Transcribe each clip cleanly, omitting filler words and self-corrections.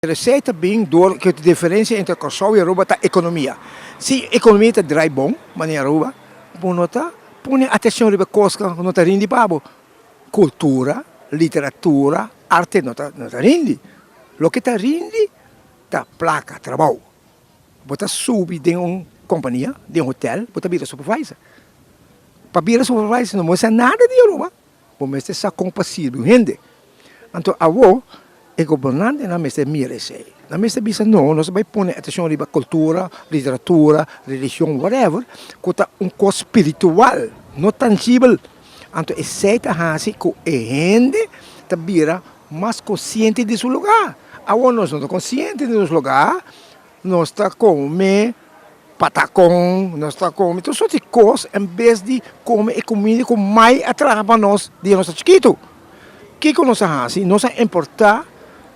Pero esei ta bin dor ku e diferensia entre Kòrsou i Aruba ta ekonomia. Si ekonomia ta drai bon, manera Aruba, bo no ta pone atenshon riba kos ku no ta rindi pa bo. Kultura, literatura, arte no ta no ta rindi. Loke ta rindi ta plaka, trabou. Bo ta subi den un kompania, den un hotel, bo ta bira supervisor. Pa bira supervisor no mester nada di Aruba. Bo mester sa kon pa sirbi un hende. Anto awo e gobernantenan mester mira esei. Nan mester bisa no, nos a bai pone atenshon riba kultura, literatura, religion, whatever, ku ta un kos spiritual, no tangibel. Anto esei ta hasi ku e hende ta bira mas konsiente di su lugá. Awo nos no ta konsiente di nos lugá, nos ta kome Patacon, nos ta come tur sorti cos en bes di come e comida cu mai a traha pa nos dia nos ta chikito. Kico nos a haci? Nos a importa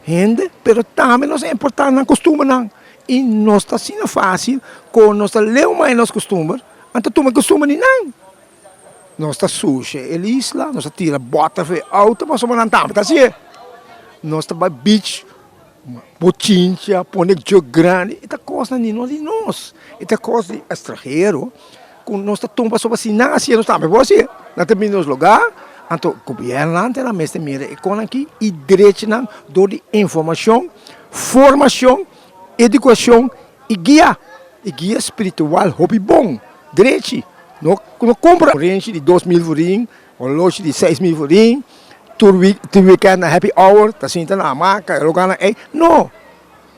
hende, pero tambe nos a importa nan costumbernan y nos ta asina facil cu nos ta leu mai nos costumber, anto tuma e costumber di nan. Nos ta susha el isla, nos ta tira bota for e auto pasobra nan tambe ta haci'e. Nos ta bai beach. Bochincha, pone djok grandi, e ta kosnan di no di nos, e ta kos di estrahero ku nos ta tuma pasobra si nan hasié nos tambe por hasié, nan ta bini nos lugá, anto gobernantenan mester mira e konan aki i drechinan dor di informashon, formashon, edukashon i guia, i guia spiritual hopi bon, drechi, no no kumpra renchi di 2000 florin, oloshi di 6000 florin. Tur week tur weekend na happy hour ta sinta na hamaca e lugarnan ey no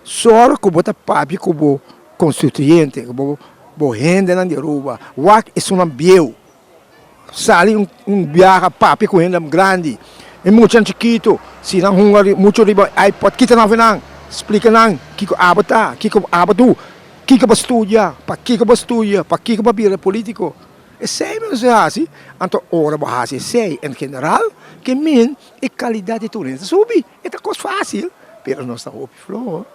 sor cu bo ta papia cu bo constituyente cu bo bo hendenan di Aruba wak esunnan bieu sali un un biaha papia cu hendenan grandi e muchanan chikito si nan hunga mucho riba ipod kita nan afe nan splica nan kico abo ta kico abo du kico bo studia pakico bo studia pakico bo a bira politico. Esei mi mester hasi, anto ora bo hasi esei en general ke min e kalidat di tur hende ta subi. E ta kos fásil, pero nos ta hopi floho.